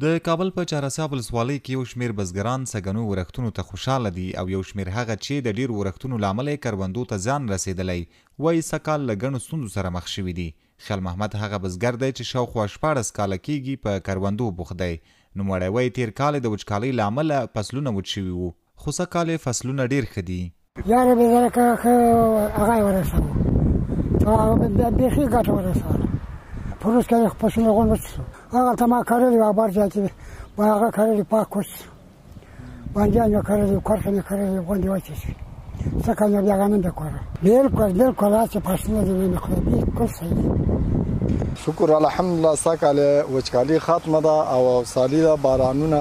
د کابل په چهاراسیاب ولسوالۍ کې یو شمېر بزګران سږنیو ورښتونو ته خوشاله دي او یو شمېر هغه چې د ډېرو ورښتونو له امله یې کروندو ته زیان رسېدلی، وايي سږ کال له ګڼو ستونزو سره مخ شوي دي. خیال محمد هغه بزګر دی چې شاوخوا 16 کاله کېږي په کروندو بوخت دی. نوموړی وايي، تېر کال یې د وچکالۍ له امله فصلونه وچ شوي وو، خو سږ کال یې فصلونه ډېر ښه دي. یاره بې درکه ښه هغه یې ورساوه، بیخي ګټه ورسوله. په روس کې فصلونه غونډ وچ شو. هغلته ما کرلي وه بر ځای کې ما هغه کرلي، پاک وچ شو. بانجان مې کرلي، کرښه مې کرلي، غونډې وچې شوې. څه کال مې بیا غنم بیا کوره، بالکل بالکل هسې فصلونه دي مې خدای بالکل صحیح دي. شکر الحمدلله، سږکال وچکالي ختمه ده او سالي ده، بارانونه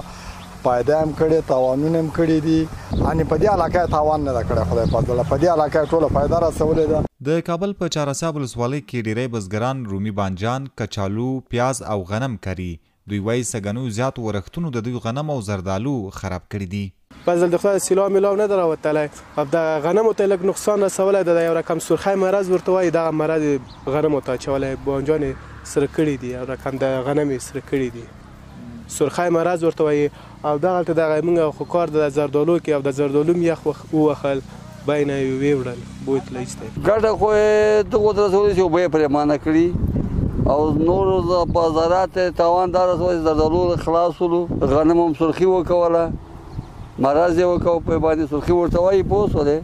فایده هم کړې، تاوانونه هم کړي دي. یعنې په دې علاقه یې تاوان نه ده کړی، خدای فضل په دې علاقه یې ټوله فایده رسولې ده. د کابل په چهاراسیاب ولسوالۍ کې ډېری بزګران رومي بانجان، کچالو، پیاز او غنم کري. دوی وايي، سږنیو زیاتو ورښتونو د دوی غنم او زردالو خراب کړي دي. فضل د خدای سیلاب میلاب نه ده راوتلی او دغه غنمو ته یې لږ نقصان رسولی ده. یو رقم سرخی مرض ورته وایي، دغه مرض یې غنمو ته اچولی، بانجان یې سره کړي دي او رقم د غنم یې سره کړي دي، سرخی مرض ورته وایي. او دغلته دغه موږ خو کار د زردالو کې او د زردالو مې یخ ووهل، بینه یې ویوړل، بوتله ایسته. ګټه خو یې دغو ته رسولې چې اوبه یې پرېمانه کړي او نورو بازارات ته تاوان دا رسولی چې زردالو خلاص شولو، غنم هم سرخي وکوله، مرض یې وکاوه په باندې، سرخي ورته وایي، پوه شولې.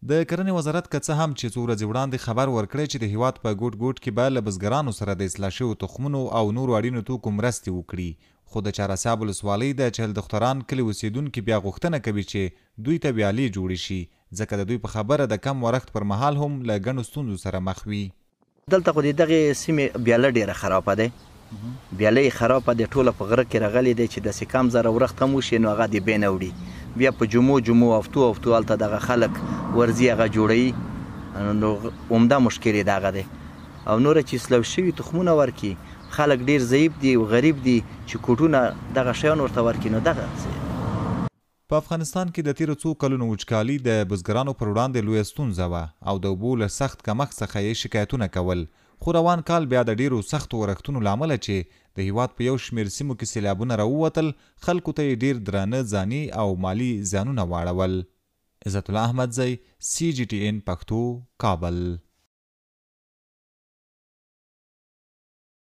د کرنې وزارت که څه هم چې څو ورځې وړاندې خبر ورکړی چې د هېواد په ګوټ ګوټ کې به له بزګرانو سره د اصلاح شویو تخمونو او نورو اړینو توکو مرستې وکړي، خو د چهاراسیاب ولسوالۍ د چهل دختران کلي اوسېدونکي بیا غوښتنه کوي چې دوی ته ویالې جوړې شي، ځکه د دوی په خبره د کم ورښت پر مهال هم له ګڼو ستونزو سره مخ وي. دلته خو د دغې سیمې ویاله ډېره خرابه ده، ویاله یې خرابه ده، ټوله په غره کې راغلې ده چې داسې کم زره ورښت هم وشي نو هغه د بې نه وړي. بیا په جمعو جمعو هفتو هفتو هلته دغه خلک ورځي هغه جوړوي، نو عمده مشکل یې دغه دی. او نوره چې سلو شوي تخمونه ورکړي، خلک ډېر ضعیف دي او غریب دي چې کوټونه دغه شیان ورته ورکړي نو دغه. په افغانستان کې د تېرو څو کلونو وچکالي د بزګرانو پر وړاندې لویه ستونزه وه او د اوبو له سخت کمښت څخه یې شکایتونه کول، خو روان کال بیا د ډېرو سختو ورښتونو له امله چې د هېواد په یو شمېر سیمو کې سېلابونه راووتل، خلکو ته یې ډېر درانه ځاني او مالي زیانونه واړول. عزت الله احمدزی، سي جي ټي این پښتو، کابل.